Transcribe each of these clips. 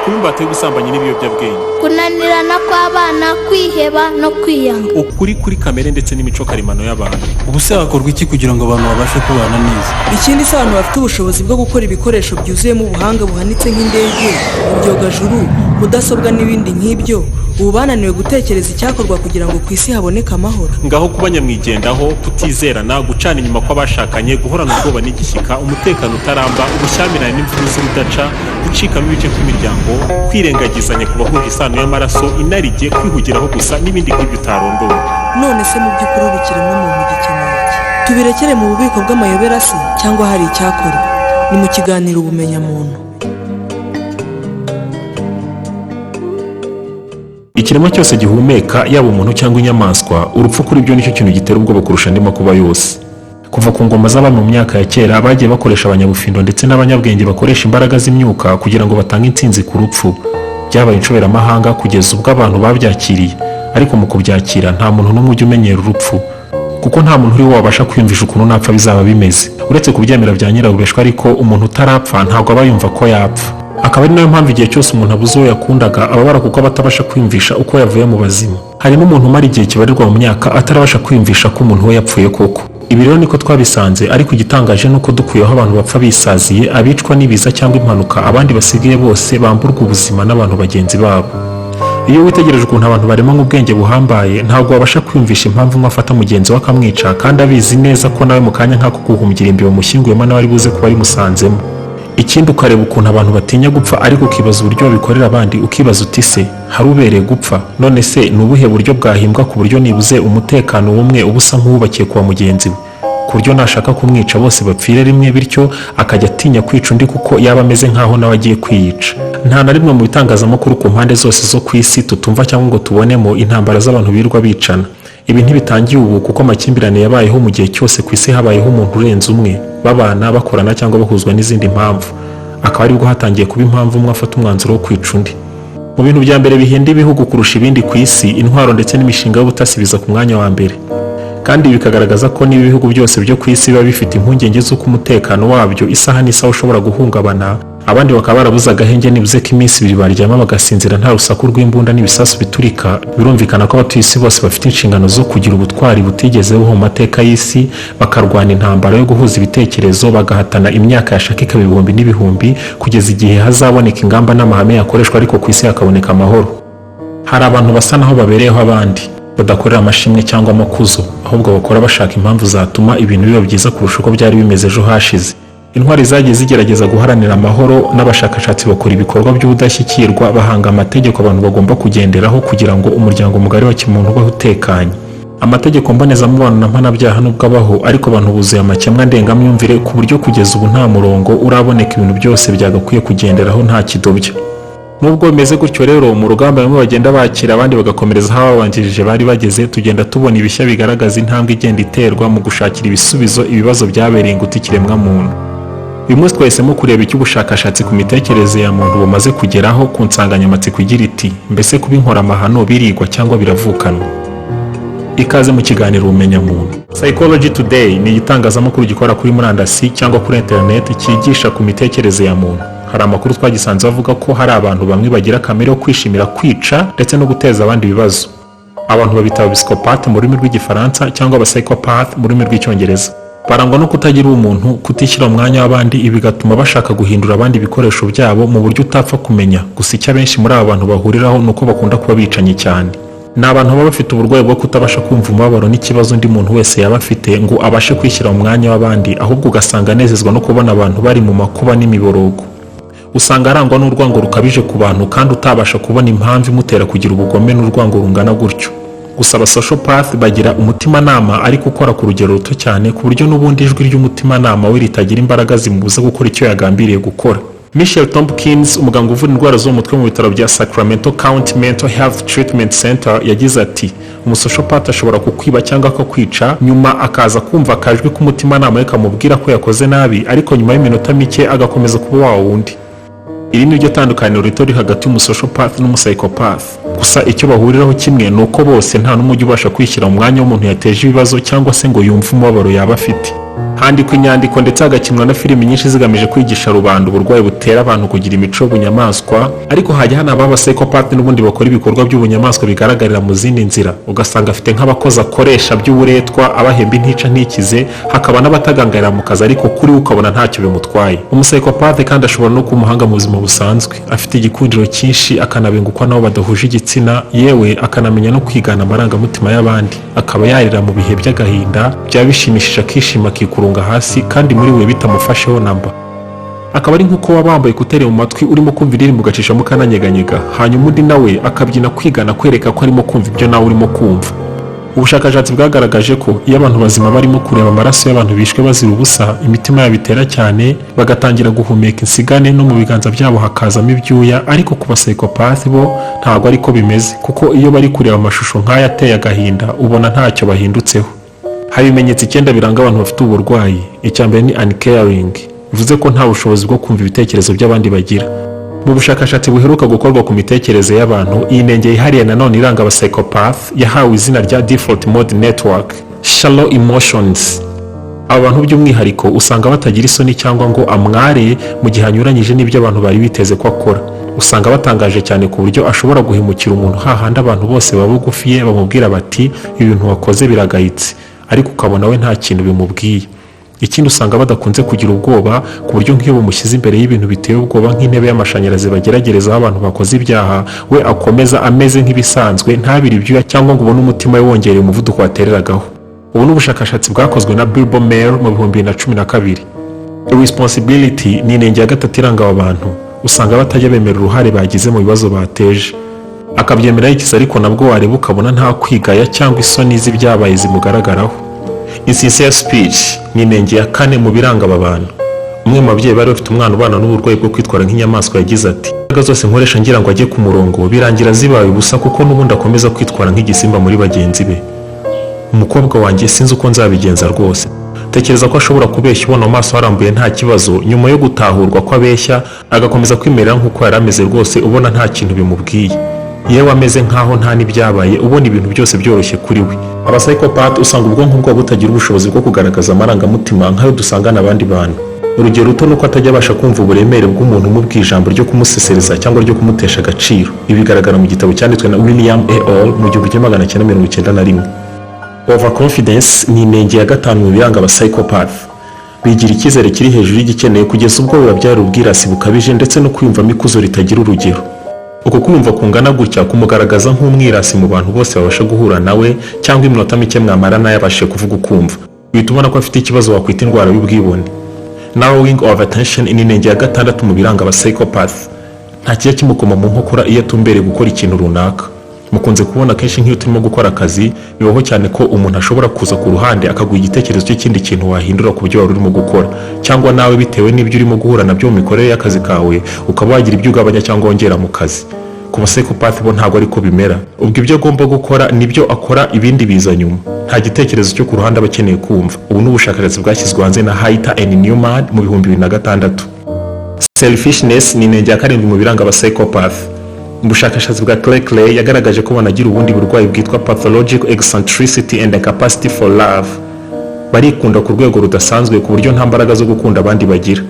Kuba imbata y'ubusambanyi n'ibiyobyabwenge. Kunanirana kw'abana, kwiheba no kwiyanga. Ukuri kuri kamere ndetse n'imico karemano y'abantu. Ubu se hakorwa iki kugira ngo abantu babashe kubana neza? Ikindi se, abantu bafite ubushobozi bwo gukora ibikoresho byuzuyemo ubuhanga buhanitse nk'indege, ibyogajuru, mudasobwa n'ibindi nk'ibyo, ubu bananiwe gutekereza icyakorwa kugira ngo ku isi haboneke amahoro? Ngaho kuba nyamwigendaho, kutizerana, gucana inyuma kw'abashakanye, guhorana ubwoba n'igishyika, umutekano utaramba, ubushyamirane n'imvururu z'urudaca, gucikamo ibice kw'imiryango, kwirengagizanya ku bahuje isano y'amaraso, inarijye, kwihugiraho gusa n'ibindi nk'ibyo utarondora. None se mu by'ukuri ubu ikiremwamuntu gikeneye iki? Tubirekere mu bubiko bw'amayobera se, cyangwa hari icyakorwa? Ni mu kiganiro Ubumenyamuntu. Ikiremwa cyose gihumeka, yaba umuntu cyangwa inyamaswa, urupfu kuri byo nicyo kintu gitera ubwoba kurusha andi makuba yose. Kuva ku ngoma z'abami mu myaka ya kera, bagiye bakoresha abanyabufindo ndetse n'abanyabwenge bakoresha imbaraga z'imyuka kugira ngo batange intsinzi ku rupfu. Byabaye inshoberamahanga kugeza ubwo abantu babyakiriye, ariko mu kubyakira nta muntu n'umwe ujya umenyera urupfu, kuko nta muntu uriho wabasha kwiyumvisha ukuntu napfa bizaba bimeze, uretse kubyemera bya nyirarureshwa. Ariko umuntu utarapfa ntabwo aba yumva ko yapfa, akaba ari nayo mpamvu igihe cyose umuntu abuze uwo yakundaga ababara, kuko aba atabasha kwiyumvisha uko yavuye mu bazima. Hari n'umuntu umara igihe kibarirwa mu myaka atarabasha kwiyumvisha ko umuntu we yapfuye koko. Ibi rero niko twabisanze, ariko igitangaje ni uko dukuyeho abantu bapfa bisaziye, abicwa n'ibiza cyangwa impanuka, abandi basigaye bose bamburwa ubuzima n'abantu bagenzi babo. Iyo witegereje ukuntu abantu baremanywe ubwenge buhambaye, ntabwo wabasha kwiyumvisha impamvu umwe afata mugenzi we akamwica kandi abizi neza ko nawe mu kanya nk'ako guhumbya irimbi bamushyinguyemo nawe ari buze kuba arimusanzemo. Ikindi, ukareba ukuntu abantu batinya gupfa, ariko ukibaza uburyo babikorera abandi, ukibaza uti: "Se hari ubereye gupfa? None se ni ubuhe buryo bwahimbwa ku buryo nibuze umutekano w'umwe uba usa nk'uwubakiye kuwa mugenzi we, ku buryo nashaka kumwica bose bapfire rimwe, bityo akajya atinya kwica undi kuko yaba ameze nk'aho nawe agiye kwiyica?" Nta na rimwe mu bitangazamakuru ku mpande zose zo ku isi tutumva cyangwa ngo tubonemo intambara z'abantu birirwa bicana. Ibi ntibitangiye ubu, kuko amakimbirane yabayeho mu gihe cyose ku isi habayeho umuntu urenze umwe, babana, bakorana cyangwa bahuzwa n'izindi mpamvu, akaba aribwo hatangiye kuba impamvu umwe afata umwanzuro wo kwica undi. Mu bintu bya mbere bihenda ibihugu kurusha ibindi ku isi, intwaro ndetse n'imishinga y'ubutasi biza ku mwanya wa mbere. Kandi ibi bikagaragaza ko niba ibihugu byose byo ku isi biba bifite impungenge z'uko umutekano wabyo isaha n'isaha ushobora guhungabana, abandi bakaba barabuze agahenge nibuze ko iminsi 2 baryama bagasinzira nta rusaku rw'imbunda n'ibisasu biturika, birumvikana ko abatuye isi bose bafite inshingano zo kugira ubutwari butigeze bubaho mu mateka y'isi, bakarwana intambara yo guhuza ibitekerezo, bagahatana imyaka yashaka ikaba ibihumbi n'ibihumbi, kugeza igihe hazaboneka ingamba n'amahame yakoreshwa ariko ku isi hakaboneka amahoro. Hari abantu basa naho babereyeho abandi, badakorera amashimwe cyangwa amakuzo, ahubwo bakora bashaka impamvu zatuma ibintu biba byiza kurusha uko byari bimeze ejo hashize. Intwari zagiye zigerageza guharanira amahoro, n'abashakashatsi bakora ibikorwa by'ubudashyikirwa, bahanga amategeko abantu bagomba kugenderaho kugira ngo umuryango mugari wa kimuntu ubeho utekanye. Amategeko mbonezamubano na mpanabyaha nubwo abaho, ariko abantu buzuye amakemwa ndengamyumvire, ku buryo kugeza ubu nta murongo uraboneka ibintu byose byagakwiye kugenderaho nta kidobya. Nubwo bimeze gutyo rero, mu rugamba bamwe bagenda bakira, abandi bagakomereza aho ababanjirije bari bageze, tugenda tubona ibishya bigaragaza intambwe igenda iterwa mu gushakira ibisubizo ibibazo byabereye ingutu ikiremwamuntu. Uyu munsi twahisemo kureba icyo ubushakashatsi ku mitekerereze ya muntu bumaze kugeraho ku nsanganyamatsiko igira iti: "Mbese kuba inkoramahano birigwa cyangwa biravukanwa?" Ikaze mu kiganiro Ubumenyamuntu. Psychology Today ni igitangazamakuru gikora kuri murandasi cyangwa kuri interineti, cyigisha ku mitekerereze ya muntu. Hari amakuru twagisanze avuga ko hari abantu bamwe bagira kamere yo kwishimira kwica ndetse no guteza abandi ibibazo. Abantu babita abapsychopathe mu rurimi rw'Igifaransa cyangwa abapsychopath mu rurimi rw'Icyongereza. Barangwa no kutagira ubumuntu, kutishyira mu mwanya w'abandi, ibi bigatuma bashaka guhindura abandi ibikoresho byabo mu buryo utapfa kumenya. Gusa icyo abenshi muri aba bantu bahuriraho ni uko bakunda kuba bicanyi cyane. Ni abantu baba bafite uburwayi bwo kutabasha kumva umubabaro n'ikibazo undi muntu wese yaba afite ngo abashe kwishyira mu mwanya w'abandi, ahubwo ugasanga anezezwa no kubona abantu bari mu makuba n'imiborogo. Usanga arangwa n'urwango rukabije ku bantu, kandi utabasha kubona impamvu imutera kugira ubugome n'urwango rungana gutyo. Gusa abasociopathe bagira umutimanama, ariko ukora ku rugero ruto cyane, ku buryo n'ubundi ijwi ry'umutimanama we ritagira imbaraga zimubuza gukora icyo yagambiriye gukora. Michelle Tompkins, umuganga uvura indwara zo mu mutwe mu bitaro bya Sacramento County Mental Health Treatment Center, yagize ati: "Umusociopathe ashobora kukwiba cyangwa akakwica, nyuma akaza kumva akajwi k'umutimanama we kamubwira ko yakoze nabi, ariko nyuma y'iminota mike agakomeza kuba wa wundi." Iri ni ryo tandukaniro rito riri hagati y'umusociopathe n'umupsychopath. Gusa icyo bahuriraho kimwe ni uko bose nta n'umwe ujya ubasha kwishyira mu mwanya w'umuntu yateje ibibazo cyangwa se ngo yumve umubabaro yaba afite. Handikwa inyandiko ndetse hagakinwa na filimi nyinshi zigamije kwigisha rubanda uburwayi butera abantu kugira imico y'ubunyamaswa, ariko hajya hanabaho abapsychopath n'ubundi bakora ibikorwa by'ubunyamaswa bigaragarira mu zindi nzira, ugasanga afite nk'abakozi akoresha by'uburetwa, abahemba intica ntikize, hakaba n'abatagangarira mu kazi, ariko kuri we ukabona ntacyo bimutwaye. Umupsychopath kandi ashobora no kuba umuhanga mu buzima busanzwe, afite igikundiro cyinshi, akanabengukwa n'abo badahuje igitsina, yewe akanamenya no kwigana amarangamutima y'abandi, akaba yarira mu bihe by'agahinda, byaba bishimishije akishima, akikurunga hasi, kandi muri we bitamufasheho namba. Akaba ari nk'uko waba wambaye écouteurs mu matwi urimo kumva indirimbo, ugacishamo ukananyeganyega, hanyuma undi nawe akabyina kwigana kwereka ko arimo kumva ibyo nawe urimo kumva. Ubushakashatsi bwagaragaje ko iyo abantu bazima barimo kureba amaraso y'abantu bishwe bazira ubusa, imitima yabo itera cyane, bagatangira guhumeka insigane, no mu biganza byabo hakazamo ibyuya. Ariko ku bapsychopath bo ntabwo ariko bimeze, kuko iyo bari kureba amashusho nk'aya ateye agahinda, ubona ntacyo bahindutseho. Hari ibimenyetso icyenda biranga abantu bafite ubu burwayi. Icya mbere ni uncaring, bivuze ko nta bushobozi bwo kumva ibitekerezo by'abandi bagira. Mu bushakashatsi buheruka gukorwa ku mitekerereze y'abantu, iyi nenge yihariye nanone iranga abapsychopath yahawe izina rya default mode network, shallow emotions. Aba bantu by'umwihariko usanga batagira isoni cyangwa ngo amware mu gihe anyuranyije n'ibyo abantu bari biteze ko akora. Usanga batangaje cyane, ku buryo ashobora guhemukira umuntu hahandi abantu bose baba bugufiye bamubwira bati: "Ibintu wakoze biragayitse," ariko ukabona we nta kintu bimubwiye. Ikindi, usanga badakunze kugira ubwoba, ku buryo nk'iyo bamushyize imbere y'ibintu biteye ubwoba, nk'intebe y'amashanyarazi bageragerezaho abantu bakoze ibyaha, we akomeza ameze nk'ibisanzwe, ntabire ibyuya cyangwa ngo ubone umutima we wongereye umuvuduko watereragaho. Ubu ni ubushakashatsi bwakozwe na Bilbo Mail mu 2012. Irresponsibility ni inenge ya gatatu iranga aba bantu. Usanga batajya bemera uruhare bagize mu bibazo bateje, akabyemera yikiza, ariko nabwo wareba ukabona nta kwigaya cyangwa isoni z'ibyabaye zimugaragaraho. Insincere speech ni inenge ya kane mu biranga aba bantu. Umwe mu babyeyi bari bafite umwana ubana n'uburwayi bwo kwitwara nk'inyamaswa yagize ati: "Imbaraga zose nkoresha ngira ngo ajye ku murongo birangira zibaye ubusa, kuko n'ubundi akomeza kwitwara nk'igisimba muri bagenzi be. Umukobwa wanjye sinzi uko nzabigenza rwose." Tekereza ko ashobora kubeshya ubona mu maso harambuye nta kibazo, nyuma yo gutahurwa ko abeshya agakomeza kwimerera nk'uko yari ameze rwose, ubona nta kintu bimubwiye, yewe ameze nk'aho nta n'ibyabaye, ubona ibintu byose byoroshye kuri we. Aba psychopath usanga ubwonko bwabo butagira ubushobozi bwo kugaragaza amarangamutima nk'ayo dusangana abandi bantu. Urugero ruto ni uko atajya abasha kumva uburemere bw'umuntu umubwiye ijambo ryo kumusesereza cyangwa ryo kumutesha agaciro. Ibi bigaragara mu gitabo cyanditswe na William A. All mu 1991. Overconfidence ni inenge ya gatanu mu biranga aba psychopath. Bigira icyizere kiri hejuru y'igikenewe, kugeza ubwo bibabyara ubwirasi bukabije ndetse no kwiyumvamo ikuzo ritagira urugero. Uko kwiyumva kungana gutya kumugaragaza nk'umwirasi mu bantu bose babasha guhura nawe, cyangwa iminota mike mwamara nawe yabashije kuvuga ukumva, uhita ubona ko afite ikibazo wakwita indwara y'ubwibone. Narrowing of attention ni inenge ya gatandatu mu biranga aba psychopath. Nta kijya kimukoma mu nkokora iyo atumbereye gukora ikintu runaka. Mukunze kubona kenshi nk'iyo turimo gukora akazi, bibaho cyane ko umuntu ashobora kuza ku ruhande akaguha igitekerezo cy'ikindi kintu wahindura ku byo wari urimo gukora, cyangwa nawe bitewe n'ibyo urimo guhura nabyo mu mikorere y'akazi kawe, ukaba wagira ibyo ugabanya cyangwa wongera mu kazi. Ku bapsychopath bo ntabwo ariko bimera. Ubwo ibyo agomba gukora nibyo akora, ibindi biza nyuma. Nta gitekerezo cyo ku ruhande aba akeneye kumva. Ubu ni ubushakashatsi bwashyizwe hanze na Hayter and Newman mu 2006. Selfishness ni inenge ya karindwi mu biranga aba psychopath. Mu bushakashatsi bwa Clay Clay yagaragaje ko banagira ubundi burwayi bwitwa pathological eccentricity and incapacity for love. Barikunda ku rwego rudasanzwe, ku buryo nta mbaraga zo gukunda abandi bagira.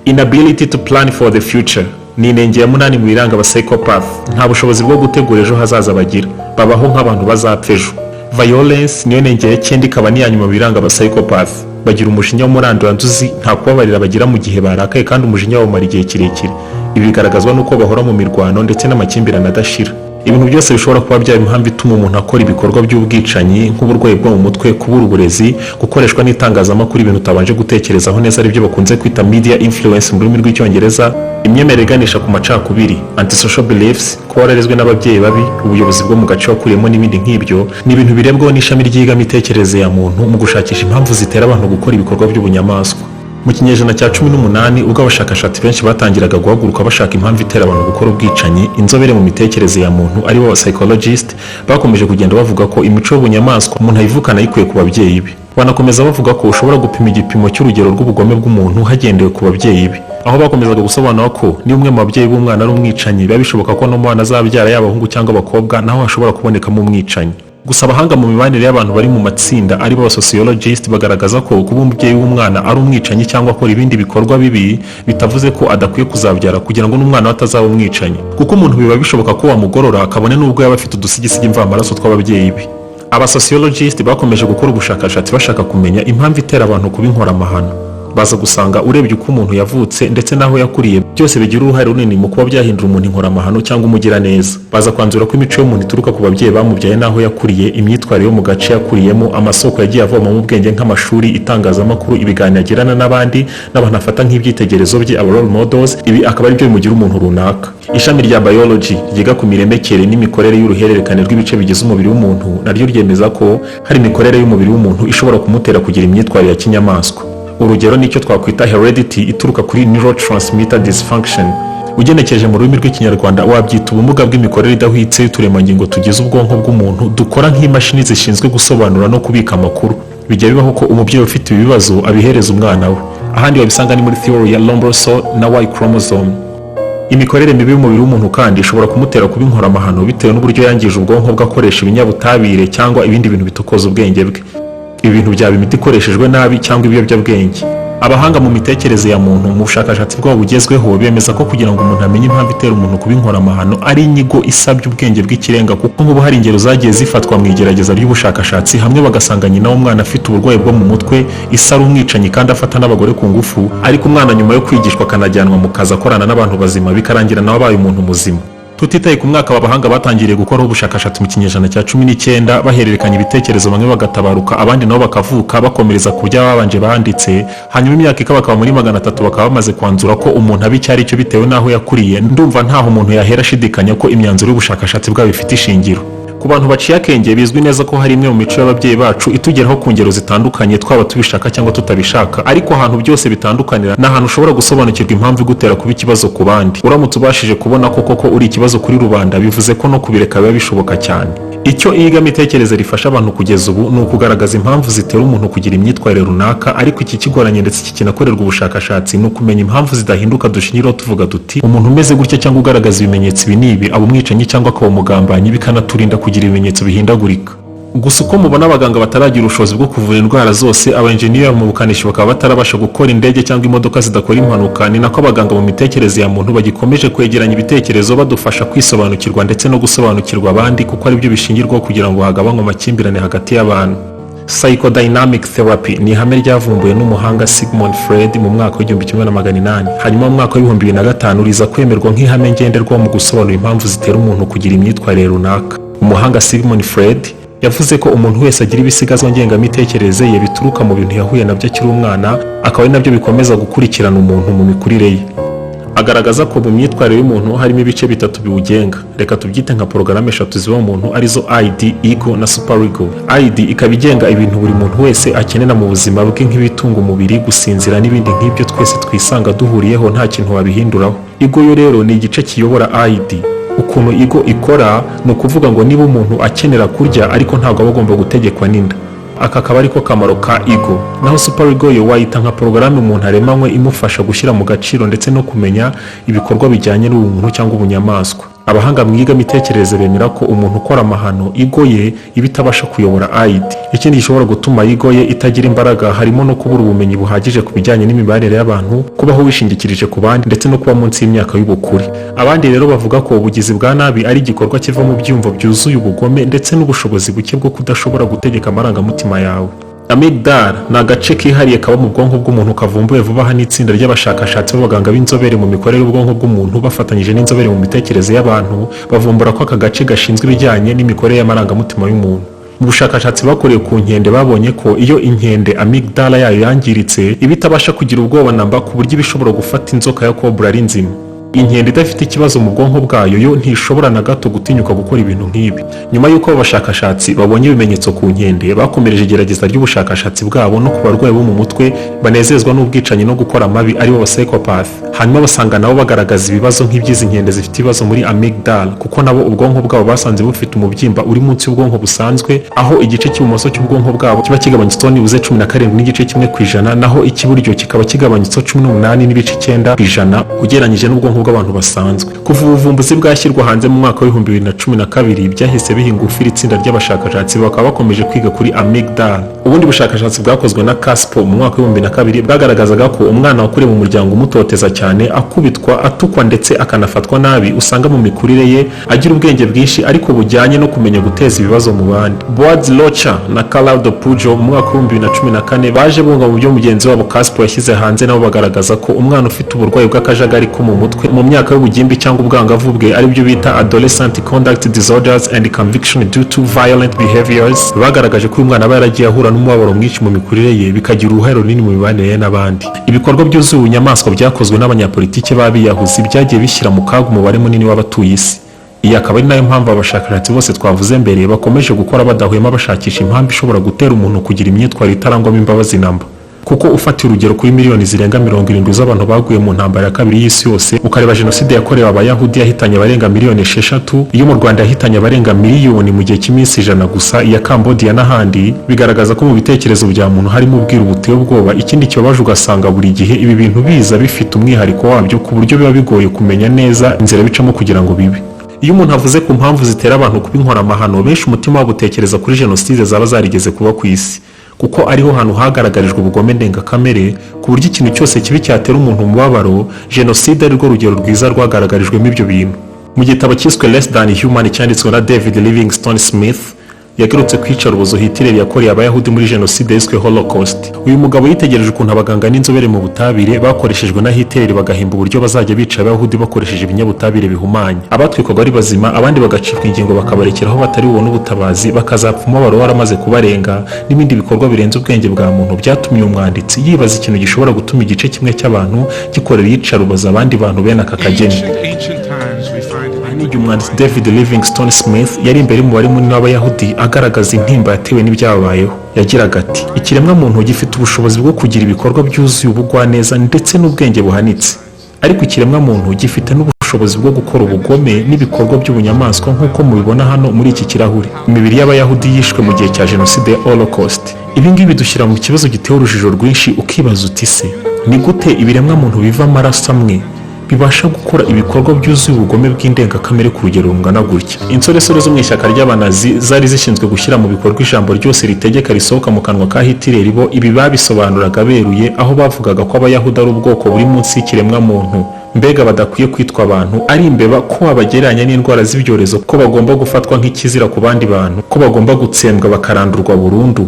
Inability to plan for the future ni inenge ya munani mu biranga aba psychopath. Nta bushobozi bwo gutegura ejo hazaza bagira, babaho nk'abantu bazapfa ejo. Violence niyo nenge ya cyenda, ikaba n'iya nyuma mu biranga aba psychopath. Bagira umujinya w'umuranduranzuzi, nta kubabarira bagira mu gihe barakaye, kandi umujinya wabo umara igihe kirekire. Ibi bigaragazwa n'uko bahora mu mirwano ndetse n'amakimbirane adashira. Ibintu byose bishobora kuba byaba impamvu ituma umuntu akora ibikorwa by'ubwicanyi, nk'uburwayi bwo mu mutwe, kubura uburezi, gukoreshwa n'itangazamakuru ibintu utabanje gutekerezaho neza, aribyo bakunze kwita media influence mu rurimi rw'Icyongereza, imyemerere iganisha ku macakubiri, antisocial beliefs, kuba wararezwe n'ababyeyi babi, ubuyobozi bwo mu gace wakuriyemo n'ibindi nk'ibyo, ni ibintu birebwaho n'ishami ry'iyigamitekerereze ya muntu mu gushakisha impamvu zitera abantu gukora ibikorwa by'ubunyamaswa. Mu kinyejana cya 18, ubwo abashakashatsi benshi batangiraga guhaguruka bashaka impamvu itera abantu gukora ubwicanyi, inzobere mu mitekerereze ya muntu, aribo ba psychologist, bakomeje kugenda bavuga ko imico y'ubunyamaswa umuntu ayivukana ayikuye ku babyeyi be. Banakomeza bavuga ko ushobora gupima igipimo cy'urugero rw'ubugome bw'umuntu hagendewe ku babyeyi be, aho bakomezaga gusobanura ko niba umwe mu babyeyi b'umwana ari umwicanyi, biba bishoboka ko n'umwana azabyara, yaba abahungu cyangwa abakobwa, naho hashobora kubonekamo umwicanyi. Gusa abahanga mu mibanire y'abantu bari mu matsinda, aribo sociologist, bagaragaza ko kuba umubyeyi w'umwana ari umwicanyi cyangwa akora ibindi bikorwa bibi bitavuze ko adakwiye kuzabyara kugira ngo n'umwana we atazaba umwicanyi, kuko umuntu biba bishoboka ko wamugorora kabone n'ubwo yaba afite udusigisigi mvamaraso tw'ababyeyi be. Aba sociologist bakomeje gukora ubushakashatsi bashaka kumenya impamvu itera abantu kuba inkoramahano, baza gusanga urebye uko umuntu yavutse ndetse n'aho yakuriye byose bigira uruhare runini mu kuba byahindura umuntu inkoramahano cyangwa umugiraneza. Baza kwanzura ko imico y'umuntu ituruka ku babyeyi bamubyaye n'aho yakuriye, imyitwarire yo mu gace yakuriyemo, amasoko yagiye avomamo ubwenge nk'amashuri, itangazamakuru, ibiganiro agirana n'abandi n'abantu afata nk'ibyitegerezo bye, aba role models. Ibi akaba ari byo bimugira umuntu runaka. Ishami rya biology ryiga ku miremekere n'imikorere y'uruhererekane rw'ibice bigize umubiri w'umuntu naryo ryemeza ko hari imikorere y'umubiri w'umuntu ishobora kumutera kugira imyitwarire ya kinyamaswa. Urugero nicyo twakwita heredity ituruka kuri neurotransmitter dysfunction. Ugenekereje mu rurimi rw'Ikinyarwanda wabyita ubumuga bw'imikorere idahwitse y'uturemangingo tugize ubwonko bw'umuntu dukora nk'imashini zishinzwe gusobanura no kubika amakuru. Bijya bibaho ko umubyeyi ufite ibi bibazo abihereza umwana we. Ahandi wabisanga ni muri theory ya Lombroso na Y chromosome. Imikorere mibi y'umubiri w'umuntu kandi ishobora kumutera kuba inkoramahano bitewe n'uburyo yangije ubwonko bwe akoresha ibinyabutabire cyangwa ibindi bintu bitokoza ubwenge bwe. Ibi bintu byaba imiti ikoreshejwe nabi cyangwa ibiyobyabwenge. Abahanga mu mitekerereze ya muntu mu bushakashatsi bwabo bugezweho bemeza ko kugira ngo umuntu amenye impamvu itera umuntu kuba inkoramahano ari inyigo isabye ubwenge bw'ikirenga, kuko nk'ubu hari ingero zagiye zifatwa mu igerageza ry'ubushakashatsi, hamwe bagasanga nyina w'umwana afite uburwayi bwo mu mutwe, ise ari umwicanyi kandi afata n'abagore ku ngufu, ariko umwana nyuma yo kwigishwa akanajyanwa mu kazi akorana n'abantu bazima, bikarangira nawe abaye umuntu muzima. Tutitaye ku mwaka aba bahanga batangiriye gukoraho ubushakashatsi mu kinyejana cya 19, bahererekanya ibitekerezo, bamwe bagatabaruka abandi nabo bakavuka bakomereza ku byo ababanje banditse, hanyuma imyaka ikabakaba muri 300 bakaba bamaze kwanzura ko umuntu aba icyo ari cyo bitewe n'aho yakuriye, ndumva ntaho umuntu yahera ashidikanya ko imyanzuro y'ubushakashatsi bwabo ifite ishingiro. Ku bantu baciye akenge bizwi neza ko hari imwe mu mico y'ababyeyi bacu itugeraho ku ngero zitandukanye, twaba tubishaka cyangwa tutabishaka. Ariko ahantu byose bitandukanira ni ahantu ushobora gusobanukirwa impamvu igutera kuba ikibazo ku bandi. Uramutse ubashije kubona ko koko uri ikibazo kuri rubanda, bivuze ko no kubireka biba bishoboka cyane. Icyo iyigamitekerereze rifasha abantu kugeza ubu ni ukugaragaza impamvu zitera umuntu kugira imyitwarire runaka, ariko iki kigoranye ndetse kikinakorerwa ubushakashatsi ni ukumenya impamvu zidahinduka dushingiraho tuvuga duti umuntu umeze gutya cyangwa ugaragaza ibimenyetso ibi n'ibi aba umwicanyi cyangwa akaba umugambanyi, bikanaturinda kugira ibimenyetso bihindagurika. Gusa uko mubona abaganga bataragira ubushobozi bwo kuvura indwara zose, abaenjeniyeri mu bukanishi bakaba batarabasha gukora indege cyangwa imodoka zidakora impanuka, ni nako abaganga mu mitekerereze ya muntu bagikomeje kwegeranya ibitekerezo badufasha kwisobanukirwa ndetse no gusobanukirwa abandi, kuko aribyo bishingirwaho kugira ngo hagabanywe amakimbirane hagati y'abantu. Psychodynamic therapy ni ihame ryavumbuwe n'umuhanga Sigmund Freud mu mwaka w'1800, hanyuma mu mwaka w'2005 riza kwemerwa nk'ihame ngenderwaho mu gusobanura impamvu zitera umuntu kugira imyitwarire runaka. Umuhanga Sigmund Freud yavuze ko umuntu wese agira ibisigazwa ngengamitekerereze ye bituruka mu bintu yahuye nabyo akiri umwana, akaba ari nabyo bikomeza gukurikirana umuntu mu mikurire ye. Agaragaza ko mu myitwarire y'umuntu harimo ibice bitatu biwugenga, reka tubyite nka porogaramu eshatu ziba mu muntu, arizo ID, ego na superego. ID ikaba igenga ibintu buri muntu wese akenera mu buzima bwe nk'ibitunga umubiri, gusinzira n'ibindi nk'ibyo twese twisanga duhuriyeho, nta kintu wabihinduraho. Ego yo rero ni igice kiyobora ID. Ukuntu ego ikora ni ukuvuga ngo niba umuntu akenera kurya, ariko ntabwo aba agomba gutegekwa n'inda. Aka akaba ariko kamaro ka ego. Naho super ego yo wayita nka porogaramu umuntu aremanywe imufasha gushyira mu gaciro ndetse no kumenya ibikorwa bijyanye n'ubumuntu cyangwa ubunyamaswa. Abahanga mu iyigamitekerereze bemera ko umuntu ukora amahano ego ye iba itabasha kuyobora ID. Ikindi gishobora gutuma ego ye itagira imbaraga harimo no kubura ubumenyi buhagije ku bijyanye n'imibanire y'abantu, kubaho wishingikirije ku bandi, ndetse no kuba munsi y'imyaka y'ubukure. Abandi rero bavuga ko ubugizi bwa nabi ari igikorwa kiva mu byiyumvo byuzuye ubugome ndetse n'ubushobozi buke bwo kudashobora gutegeka amarangamutima yawe. Amygdala ni agace kihariye kaba mu bwonko bw'umuntu kavumbuwe vuba aha n'itsinda ry'abashakashatsi b'abaganga b'inzobere mu mikorere y'ubwonko bw'umuntu bafatanyije n'inzobere mu mitekerereze y'abantu, bavumbura ko aka gace gashinzwe ibijyanye n'imikorere y'amarangamutima y'umuntu. Mu bushakashatsi bakorewe ku nkende, babonye ko iyo inkende amygdala yayo yangiritse iba itabasha kugira ubwoba namba, ku buryo iba ishobora gufata inzoka ya cobra ari nzima. Inkende idafite ikibazo mu bwonko bwayo yo ntishobora na gato gutinyuka gukora ibintu nk'ibi. Nyuma y'uko abo bashakashatsi babonye ibimenyetso ku nkende, bakomereje igerageza ry'ubushakashatsi bwabo no ku barwayi bo mu mutwe banezezwa n'ubwicanyi no gukora amabi, aribo ba psychopath, hanyuma basanga nabo bagaragaza ibibazo nk'iby'izi nkende zifite ibibazo muri amygdala, kuko nabo ubwonko bwabo basanze bufite umubyimba uri munsi y'ubwonko busanzwe, aho igice cy'ibumoso cy'ubwonko bwabo kiba kigabanyutseho nibuze 17.1%, naho icy'iburyo kikaba kigabanyutseho 18.9% ugereranyije n'ubwonko. bw'abantu basanzwe. Kuva ubuvumbuzi bwashyirwa hanze mu mwaka wa 2012, byahise biha ingufu iri tsinda ry'abashakashatsi, bakaba bakomeje kwiga kuri amygdala. Ubundi bushakashatsi bwakozwe na Caspo mu mwaka wa 2002 bwagaragazaga ko umwana wakuriye mu muryango umutoteza cyane, akubitwa, atukwa ndetse akanafatwa nabi, usanga mu mikurire ye agira ubwenge bwinshi ariko bujyanye no kumenya guteza ibibazo mu bandi. Boaz Rocha na Carlo Pujo mu mwaka wa 2014 baje bunga mu byo mugenzi wabo Caspo yashyize hanze, nabo bagaragaza ko umwana ufite uburwayi bw'akajagari ko mu mutwe mu myaka y'ubugimbi cyangwa ubwangavu bwe, aribyo bita adolescent conduct disorders and conviction due to violent behaviors, bagaragaje ko uyu mwana aba yaragiye ahura n'umubabaro mwinshi mu mikurire ye, bikagira uruhare runini mu mibanire ye n'abandi. Ibikorwa byuzuye ubunyamaswa byakozwe n'abanyapolitike b'abiyahuzi byagiye bishyira mu kaga umubare munini w'abatuye isi. Iyi akaba ari nayo mpamvu abashakashatsi bose twavuze mbere bakomeje gukora badahwema, bashakisha impamvu ishobora gutera umuntu kugira imyitwarire itarangwamo imbabazi namba. Kuko ufatiye urugero kuri miliyoni zirenga 70 z'abantu baguye mu ntambara ya kabiri y'isi yose, ukareba jenoside yakorewe Abayahudi yahitanye abarenga miliyoni 6, iyo mu Rwanda yahitanye abarenga miliyoni mu gihe cy'iminsi 100 gusa, iya Cambodia n'ahandi, bigaragaza ko mu bitekerezo bya muntu harimo ubwiru buteye ubwoba. Ikindi kibabaje, ugasanga buri gihe ibi bintu biza bifite umwihariko wabyo, ku buryo biba bigoye kumenya neza inzira bicamo kugira ngo bibe. Iyo umuntu avuze ku mpamvu zitera abantu kuba inkoramahano, benshi umutima wabo utekereza kuri jenoside zaba zarigeze kuba ku isi, kuko ariho hantu hagaragarijwe ubugome ndengakamere, ku buryo ikintu cyose kibi cyatera umuntu umubabaro, jenoside ari rwo rugero rwiza rwagaragarijwemo ibyo bintu. Mu gitabo cyiswe Less Than Human cyanditswe na David Livingstone Smith, yagarutse kwica urubozo Hitler yakoreye Abayahudi muri jenoside yiswe Holocaust. Uyu mugabo yitegereje ukuntu abaganga n'inzobere mu butabire bakoreshejwe na Hitler, bagahimba uburyo bazajya bica Abayahudi bakoresheje ibinyabutabire bihumanya. Abatwikwaga ari bazima, abandi bagacibwa ingingo bakabarekera aho batari bubone ubutabazi, bakazapfa umubabaro waramaze kubarenga, n'ibindi bikorwa birenze ubwenge bwa muntu, byatumye uyu mwanditsi yibaza ikintu gishobora gutuma igice kimwe cy'abantu gikorera iyicarubozo abandi bantu bene aka kageni. Ancient times we find N'igihe umwanditsi David Livingstone Smith yari imbere y'umubare munini w'Abayahudi agaragaza intimba yatewe n'ibyababayeho, yagiraga ati: "Ikiremwamuntu gifite ubushobozi bwo kugira ibikorwa byuzuye ubugwaneza ndetse n'ubwenge buhanitse, ariko ikiremwamuntu gifite n'ubushobozi bwo gukora ubugome n'ibikorwa by'ubunyamaswa, nk'uko mubibona hano muri iki kirahure, imibiri y'Abayahudi yishwe mu gihe cya jenoside ya Holocaust." Ibi ngibi bidushyira mu kibazo giteye urujijo rwinshi, ukibaza uti: "Se ni gute ibiremwamuntu biva amaraso amwe bibasha gukora ibikorwa byuzuye ubugome bw'indengakamere ku rugero rungana gutya?" Insoresore zo mu ishyaka ry'Abanazi zari zishinzwe gushyira mu bikorwa ijambo ryose ritegeka risohoka mu kanwa ka Hitler, bo ibi babisobanuraga beruye, aho bavugaga ko Abayahudi ari ubwoko buri munsi y'ikiremwamuntu, mbega badakwiye kwitwa abantu, ari imbeba, ko wabagereranya n'indwara z'ibyorezo, ko bagomba gufatwa nk'ikizira ku bandi bantu, ko bagomba gutsembwa bakarandurwa burundu.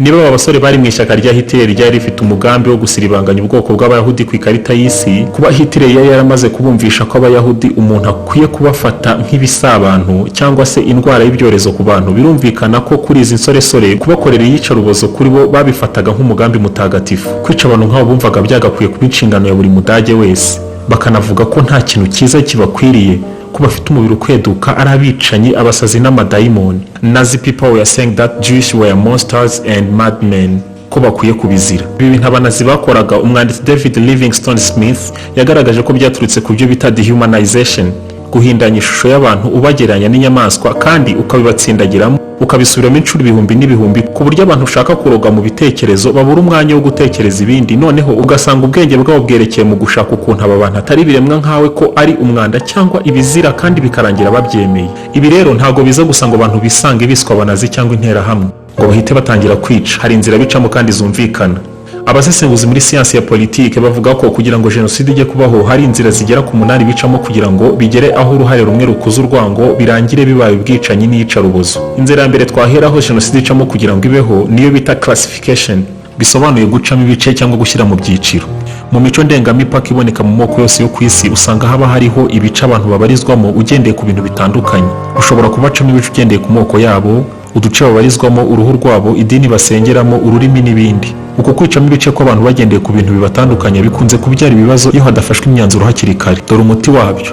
Niba aba basore bari mu ishyaka rya Hitler ryari rifite umugambi wo gusiribanganya ubwoko bw'Abayahudi ku ikarita y'isi, kuba Hitler yari yaramaze kubumvisha ko Abayahudi umuntu akwiye kubafata nk'ibisabantu cyangwa se indwara y'ibyorezo ku bantu, birumvikana ko kuri izi nsoresore kubakorera iyicarubozo kuri bo babifataga nk'umugambi mutagatifu. Kwica abantu nk'abo bumvaga byagakwiye kuba inshingano ya buri Mudage wese, bakanavuga ko nta kintu cyiza kibakwiriye, ko bafite umubiri ukweduka, ari abicanyi, abasazi n'amadayimoni. Nazi people were saying that Jewish were monsters and madmen, ko bakwiye kubizira. Ibi bintu Abanazi bakoraga, umwanditsi David Livingstone Smith yagaragaje ko byaturutse ku byo bita dehumanization, guhindanya ishusho y'abantu ubagereranya n'inyamaswa, kandi ukabibatsindagiramo, ukabisubiramo inshuro ibihumbi n'ibihumbi, ku buryo abantu ushaka kuroga mu bitekerezo babura umwanya wo gutekereza ibindi. Noneho ugasanga ubwenge bwabo bwerekeye mu gushaka ukuntu aba bantu atari ibiremwa nkawe, ko ari umwanda cyangwa ibizira, kandi bikarangira babyemeye. Ibi rero ntabwo biza gusa ngo abantu bisange biswa Abanazi cyangwa Interahamwe ngo bahite batangira kwica. Hari inzira bicamo kandi zumvikana. Abasesenguzi muri siyansi ya politike bavuga ko kugira ngo jenoside ijye kubaho, hari inzira zigera ku munani bicamo kugira ngo bigere aho uruhare rumwe rukuza urwango, birangire bibaye ubwicanyi n'iyicarubozo. Inzira ya mbere twaheraho jenoside icamo kugira ngo ibeho niyo bita classification, bisobanuye gucamo ibice cyangwa gushyira mu byiciro. Mu mico ndengamipaka iboneka mu moko yose yo ku isi, usanga haba hariho ibice abantu babarizwamo ugendeye ku bintu bitandukanye. Ushobora kubacamo ibice ugendeye ku moko yabo, uduce babarizwamo, uruhu rwabo, idini basengeramo, ururimi n'ibindi. Uku kwicamo ibice kw'abantu bagendeye ku bintu bibatandukanye bikunze kubyara ibibazo iyo hadafashwe imyanzuro hakiri kare. Dore umuti wabyo: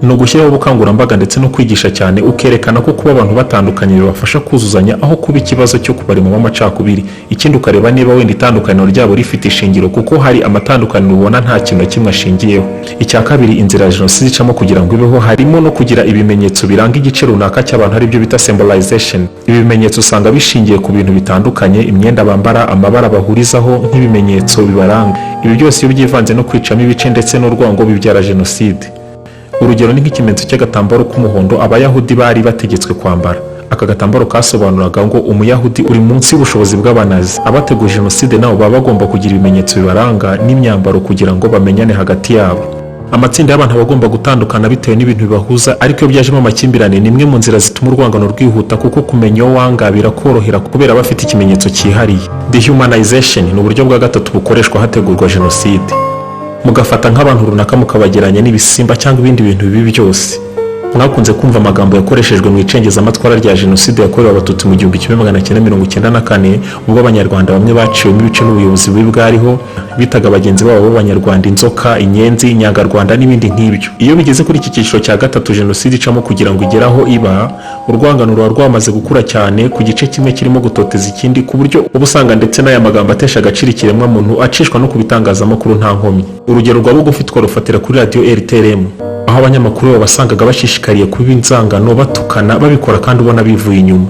ni ugushyiraho ubukangurambaga ndetse no kwigisha cyane, ukerekana ko kuba abantu batandukanye bibafasha kuzuzanya aho kuba ikibazo cyo kubaremamo amacakubiri. Ikindi, ukareba niba wenda itandukaniro ryabo rifite ishingiro, kuko hari amatandukaniro ubona nta kintu na kimwe ashingiyeho. Icya kabiri, inzira ya jenoside icamo kugira ngo ibeho, harimo no kugira ibimenyetso biranga igice runaka cy'abantu, aribyo bita symbolization. Ibi bimenyetso usanga bishingiye ku bintu bitandukanye: imyenda bambara, amabara bahurizaho nk'ibimenyetso bibaranga. Ibi byose iyo byivanze no kwicamo ibice ndetse n'urwango, bibyara jenoside. Urugero ni nk'ikimenyetso cy'agatambaro k'umuhondo Abayahudi bari bategetswe kwambara. Aka gatambaro kasobanuraga ngo Umuyahudi uri munsi y'ubushobozi bw'Abanazi. Abateguye jenoside nabo baba bagomba kugira ibimenyetso bibaranga n'imyambaro kugira ngo bamenyane hagati yabo. Amatsinda y'abantu aba agomba gutandukana bitewe n'ibintu bibahuza, ariko iyo byajemo amakimbirane ni imwe mu nzira zituma urwangano rwihuta, kuko kumenya uwo wanga birakorohera kubera aba afite ikimenyetso cyihariye. Dehumanization ni uburyo bwa gatatu bukoreshwa hategurwa jenoside. Mugafata nk'abantu runaka mukabageranya n'ibisimba cyangwa ibindi bintu bibi byose. Mwakunze kumva amagambo yakoreshejwe mu icengezamatwara rya jenoside yakorewe Abatutsi mu 1994, ubwo Abanyarwanda bamwe baciwemo ibice n'ubuyobozi bubi bwariho, bitaga bagenzi babo b'Abanyarwanda inzoka, inyenzi, inyangarwanda n'ibindi nk'ibyo. Iyo bigeze kuri iki cyiciro cya gatatu jenoside icamo kugira ngo igere aho iba, urwangano ruba rwamaze gukura cyane ku gice kimwe kirimo gutoteza ikindi, ku buryo uba usanga ndetse n'aya magambo atesha agaciro ikiremwamuntu acishwa no ku bitangazamakuru nta nkomyi. Urugero rwa bugufi twarufatira kuri radiyo RTLM, aho abanyamakuru babasangaga bashishikariye kuba inzangano, batukana, babikora kandi ubona bivuye inyuma.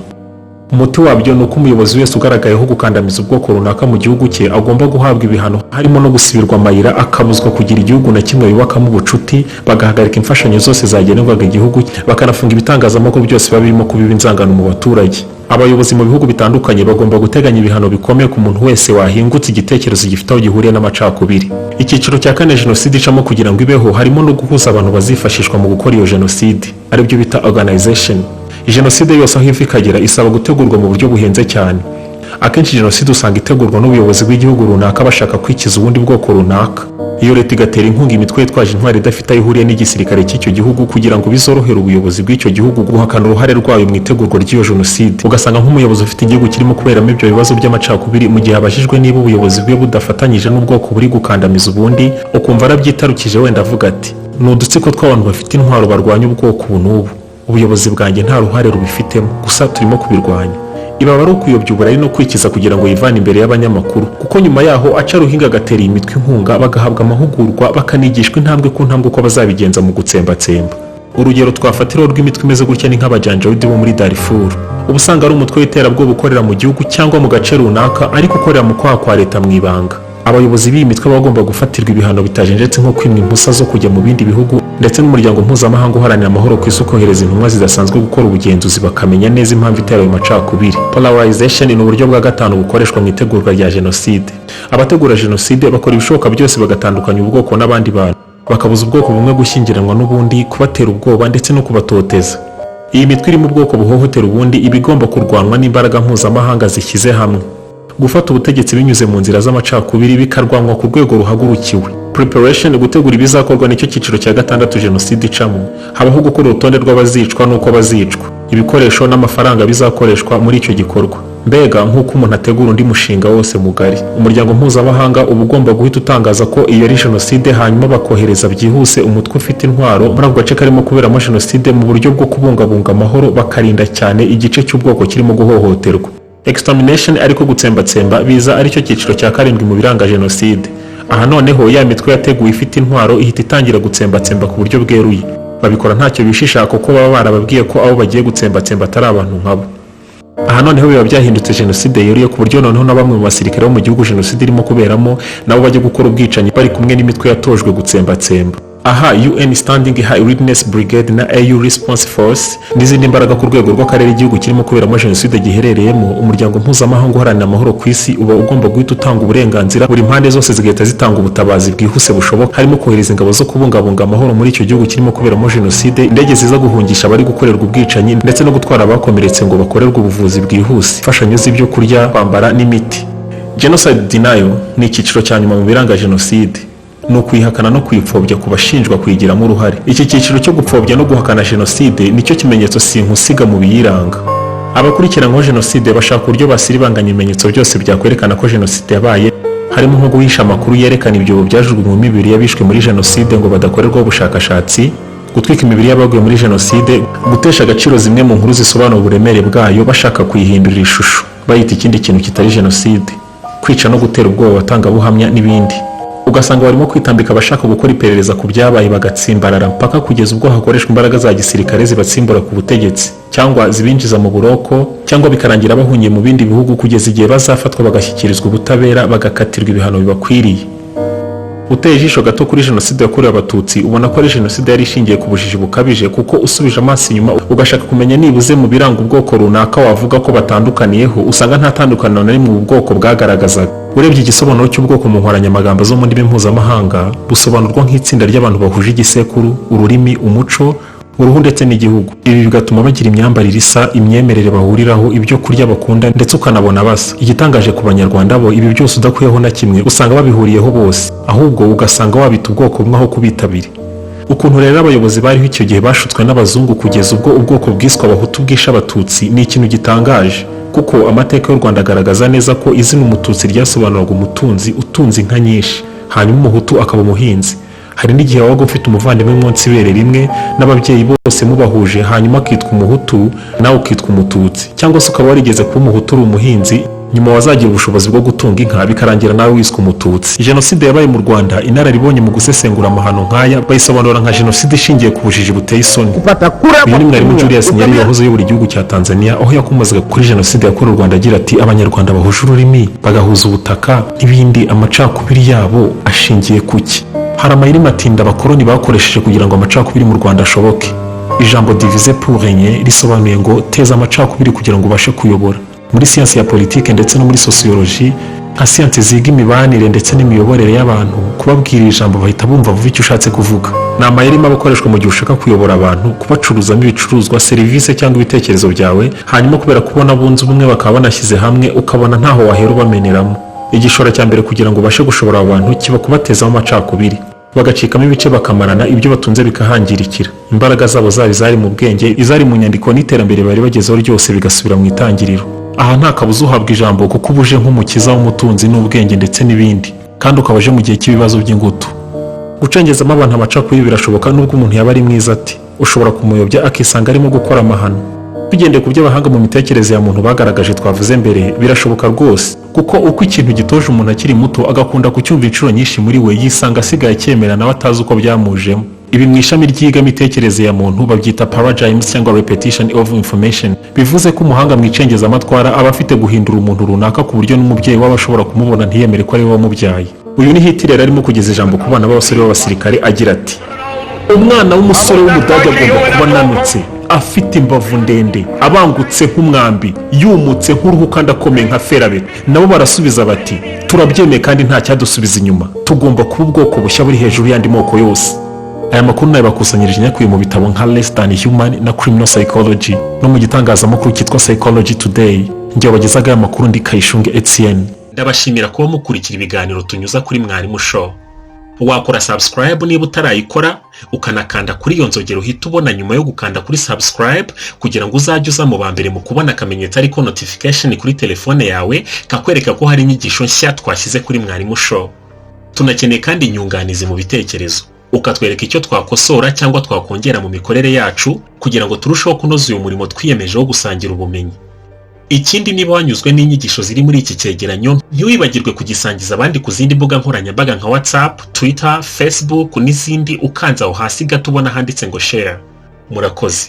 Umuti wabyo ni uko umuyobozi wese ugaragayeho gukandamiza ubwoko runaka mu gihugu cye agomba guhabwa ibihano, harimo no gusibirwa amayira, akabuzwa kugira igihugu na kimwe yubakamo ubucuti, bagahagarika imfashanyo zose zagenerwaga igihugu, bakanafunga ibitangazamakuru byose biba birimo kubiba inzangano mu baturage. Abayobozi mu bihugu bitandukanye bagomba guteganya ibihano bikomeye ku muntu wese wahingutse igitekerezo gifite aho gihuriye n'amacakubiri. Icyiciro cya kane jenoside icamo kugira ngo ibeho harimo no guhuza abantu bazifashishwa mu gukora iyo jenoside, aribyo bita organization. Jenoside yose aho iva ikagera isaba gutegurwa mu buryo buhenze cyane. Akenshi jenoside usanga itegurwa n'ubuyobozi bw'igihugu runaka bashaka kwikiza ubundi bwoko runaka. Iyo leta igatera inkunga imitwe yitwaje intwari idafite aho ihuriye n'igisirikare cy'icyo gihugu, kugira ngo bizorohere ubuyobozi bw'icyo gihugu guhakana uruhare rwayo mu itegurwa ry'iyo jenoside. Ugasanga nk'umuyobozi ufite igihugu kirimo kuberamo ibyo bibazo by'amacakubiri, mu gihe abajijwe niba ubuyobozi bwe budafatanyije n'ubwoko buri gukandamiza ubundi, ukumva arabyitarukije, wenda avuga ati: "Ni udutsiko tw'abantu bafite intwaro barwanya ubwoko ubu n'ubu, ubuyobozi bwanjye nta ruhare rubifitemo, gusa turimo kubirwanya." Ibi aba ari ukuyobya uburari no kwikiza kugira ngo yivane imbere y'abanyamakuru, kuko nyuma yaho aca ruhinga agatera iyi mitwe inkunga, bagahabwa amahugurwa, bakanigishwa intambwe ku ntambwe uko bazabigenza mu gutsembatsemba. Urugero twafatiraho rw'imitwe imeze gutya ni nk'Abajanjawidi bo muri Darifuru. Uba usanga ari umutwe w'iterabwoba ukorera mu gihugu cyangwa mu gace runaka, ariko ukorera mu kwaha kwa leta mu ibanga. Abayobozi b'iyi mitwe baba bagomba gufatirwa ibihano bitajenjetse, nko kwimwa impusa zo kujya mu bindi bihugu, ndetse n'umuryango mpuzamahanga uharanira amahoro ku isi ukohereza intumwa zidasanzwe gukora ubugenzuzi, bakamenya neza impamvu itera ayo macakubiri. Polarization ni uburyo bwa gatanu bukoreshwa mu itegurwa rya jenoside. Abategura jenoside bakora ibishoboka byose bagatandukanya ubwoko n'abandi bantu, bakabuza ubwoko bumwe gushyingiranwa n'ubundi, kubatera ubwoba ndetse no kubatoteza. Iyi mitwe irimo ubwoko buhohotera ubundi iba igomba kurwanwa n'imbaraga mpuzamahanga zishyize hamwe. Gufata ubutegetsi binyuze mu nzira z'amacakubiri bikarwanywa ku rwego ruhagurukiwe. Preparation, gutegura ibizakorwa, nicyo cyiciro cya gatandatu jenoside icamo. Habaho gukora urutonde rw'abazicwa n'uko bazicwa, ibikoresho n'amafaranga bizakoreshwa muri icyo gikorwa, mbega nk'uko umuntu ategura undi mushinga wose mugari. Umuryango mpuzamahanga uba ugomba guhita utangaza ko iyo ari jenoside, hanyuma bakohereza byihuse umutwe ufite intwaro muri ako gace karimo kuberamo jenoside, mu buryo bwo kubungabunga amahoro, bakarinda cyane igice cy'ubwoko kirimo guhohoterwa. Extermination, ariko gutsembatsemba, biza aricyo cyiciro cya karindwi mu biranga jenoside. Aha noneho ya mitwe yateguwe ifite intwaro ihita itangira gutsembatsemba ku buryo bweruye. Babikora ntacyo bishisha, kuko baba barababwiye ko abo bagiye gutsembatsemba atari abantu nkabo. Aha noneho biba byahindutse jenoside yeruye, ku buryo noneho na bamwe mu basirikare bo mu gihugu jenoside irimo kuberamo nabo bajya gukora ubwicanyi bari kumwe n'imitwe yatojwe gutsembatsemba. Aha UN Standing High Readiness Brigade na AU Response Force n'izindi mbaraga ku rwego rw'akarere igihugu kirimo kuberamo jenoside giherereyemo, umuryango mpuzamahanga uharanira amahoro ku isi uba ugomba guhita utanga uburenganzira, buri mpande zose zigahita zitanga ubutabazi bwihuse bushoboka, harimo kohereza ingabo zo kubungabunga amahoro muri icyo gihugu kirimo kuberamo jenoside, indege ziza guhungisha abari gukorerwa ubwicanyi, ndetse no gutwara abakomeretse ngo bakorerwe ubuvuzi bwihuse, imfashanyo z'ibyo kurya, kwambara n'imiti. Genocide denial ni icyiciro cya nyuma mu biranga jenoside. Ni ukuyihakana no kuyipfobya ku bashinjwa kuyigiramo uruhare. Iki cyiciro cyo gupfobya no guhakana jenoside nicyo kimenyetso simusiga mu biyiranga. Abakurikiranyweho jenoside bashaka uburyo basiribanganya ibimenyetso byose byakwerekana ko jenoside yabaye, harimo nko guhisha amakuru yerekana ibyobo byajugunywe imibiri y'abishwe muri jenoside ngo badakorerwaho ubushakashatsi, gutwika imibiri y'abaguye muri jenoside, gutesha agaciro zimwe mu nkuru zisobanura uburemere bwayo bashaka kuyihindurira ishusho bayita ikindi kintu kitari jenoside, kwica no gutera ubwoba abatangabuhamya n'ibindi. Ugasanga barimo kwitambika abashaka gukora iperereza ku byabaye, bagatsimbarara mpaka kugeza ubwo hakoreshwa imbaraga za gisirikare zibatsimbura ku butegetsi cyangwa zibinjiza mu buroko, cyangwa bikarangira bahungiye mu bindi bihugu, kugeza igihe bazafatwa bagashyikirizwa ubutabera, bagakatirwa ibihano bibakwiriye. Uteye ijisho gato kuri Jenoside yakorewe Abatutsi, ubona ko ari jenoside yari ishingiye ku bujiji bukabije, kuko usubije amaso inyuma ugashaka kumenya nibuze mu biranga ubwoko runaka wavuga ko batandukaniyeho, usanga nta tandukaniro na rimwe ubu bwoko bwagaragazaga. Urebye igisobanuro cy'ubwoko mu nkoranyamagambo zo mu ndimi mpuzamahanga, busobanurwa nk'itsinda ry'abantu bahuje igisekuru, ururimi, umuco, uruhu ndetse n'igihugu. Ibi bigatuma bagira imyambarire isa, imyemerere bahuriraho, ibyo kurya bakunda, ndetse ukanabona basa. Igitangaje ku Banyarwanda bo, ibi byose udakuyeho na kimwe usanga babihuriyeho bose, ahubwo ugasanga wabita ubwoko bumwe aho kubita abiri. Ukuntu rero abayobozi bariho icyo gihe bashutswe n'abazungu kugeza ubwo ubwoko bwiswe Abahutu bwishe Abatutsi ni ikintu gitangaje, kuko amateka y'u Rwanda agaragaza neza ko izina Umututsi ryasobanuraga umutunzi utunze inka nyinshi, hanyuma Umuhutu akaba umuhinzi. Hari n'igihe wabaga ufite umuvandimwe munsi ibere rimwe n'ababyeyi bose mubahuje, hanyuma akitwa Umuhutu nawe ukitwa Umututsi, cyangwa se ukaba warigeze kuba Umuhutu uri umuhinzi, nyuma wazagira ubushobozi bwo gutunga inka bikarangira nawe wiswe Umututsi. Jenoside yabaye mu Rwanda, inararibonye mu gusesengura amahano nk'aya bayisobanura nka jenoside ishingiye ku bujiji buteye isoni. Kupata kura. Uyu ni Mwarimu Julius Nyerere wahoze uyobora igihugu cya Tanzania, aho yakomozaga kuri jenoside yakorewe u Rwanda agira ati: "Abanyarwanda bahuje ururimi, bagahuza ubutaka n'ibindi, amacakubiri yabo ashingiye ku ki?" Hari amayeri matinda abakoloni bakoresheje kugira ngo amacakubiri mu Rwanda ashoboke. Ijambo "diviser pour régner" risobanuye ngo teza amacakubiri kugira ngo ubashe kuyobora. Muri siyansi ya politike ndetse no muri sociologie, nka siyansi ziga imibanire ndetse n'imiyoborere y'abantu, kubabwira iri jambo bahita bumva vuba icyo ushatse kuvuga. Ni amayeri mabi akoreshwa mu gihe ushaka kuyobora abantu, kubacuruzamo ibicuruzwa, serivisi cyangwa ibitekerezo byawe, hanyuma kubera kubona bunze ubumwe bakaba banashyize hamwe, ukabona ntaho wahera ubameneramo. Igishoro cya mbere kugira ngo ubashe gushobora abo bantu kiba kubatezamo amacakubiri, bagacikamo ibice, bakamarana, ibyo batunze bikahangirikira, imbaraga zabo, zaba izari mu bwenge, izari mu nyandiko n'iterambere bari bagezeho ryose bigasubira mu itangiriro. Aha nta kabuza uhabwa ijambo, kuko uba uje nk'umukiza w'umutunzi n'ubwenge ndetse n'ibindi, kandi ukaba uje mu gihe cy'ibibazo by'ingutu. Gucengezamo abantu amacakubiri birashoboka. Nubwo umuntu yaba ari mwiza ati, ushobora kumuyobya akisanga arimo gukora amahano. Tugendeye ku byo abahanga mu mitekerereze ya muntu bagaragaje twavuze mbere, birashoboka rwose, kuko uko ikintu gitoje umuntu akiri muto agakunda kucyumva inshuro nyinshi, muri we yisanga asigaye acyemera nawe atazi uko byamujemo. Ibi mu ishami ry'iyigamitekerereze ya muntu babyita paradigms cyangwa repetition of information. Bivuze ko umuhanga mu icengezamatwara aba afite guhindura umuntu runaka ku buryo n'umubyeyi waba ashobora kumubona ntiyemere ko ari we wamubyaye. Uyu ni Hitler arimo kugeza ijambo ku bana b'abasore b'abasirikare agira ati: "Umwana w'umusore w'Umudage agomba kuba ananutse, afite imbavu ndende, abangutse nk'umwambi, yumutse nk'uruhu kandi akomeye nka ferabeto." Nabo barasubiza bati: "Turabyemeye kandi nta cyadusubiza inyuma, tugomba kuba ubwoko bushya buri hejuru y'andi moko yose." Aya makuru nayo bakusanyirije nyakuye mu bitabo nka Less Than Human na Criminal Psychology no mu gitangazamakuru cyitwa Psychology Today. Njye wabagezaga aya makuru ndi Kayishunge Etienne. Ndabashimira kuba mukurikira ibiganiro tunyuza kuri Mwarimu Show. Wakora subscribe niba utarayikora, ukanakanda kuri iyo nzogera uhita ubona nyuma yo gukanda kuri subscribe, kugira ngo uzajye uza mu ba mbere mu kubona akamenyetso ariko notification kuri telefone yawe kakwereka ko hari inyigisho nshya twashyize kuri Mwarimu Show. Tunakeneye kandi inyunganizi mu bitekerezo, ukatwereka icyo twakosora cyangwa twakongera mu mikorere yacu kugira ngo turusheho kunoza uyu murimo twiyemeje wo gusangira ubumenyi. Ikindi, niba wanyuzwe n'inyigisho ziri muri iki cyegeranyo, ntiwibagirwe kugisangiza abandi ku zindi mbuga nkoranyambaga nka WhatsApp, Twitter, Facebook n'izindi, ukanze aho hasi gato ubona handitse ngo "share". Murakoze.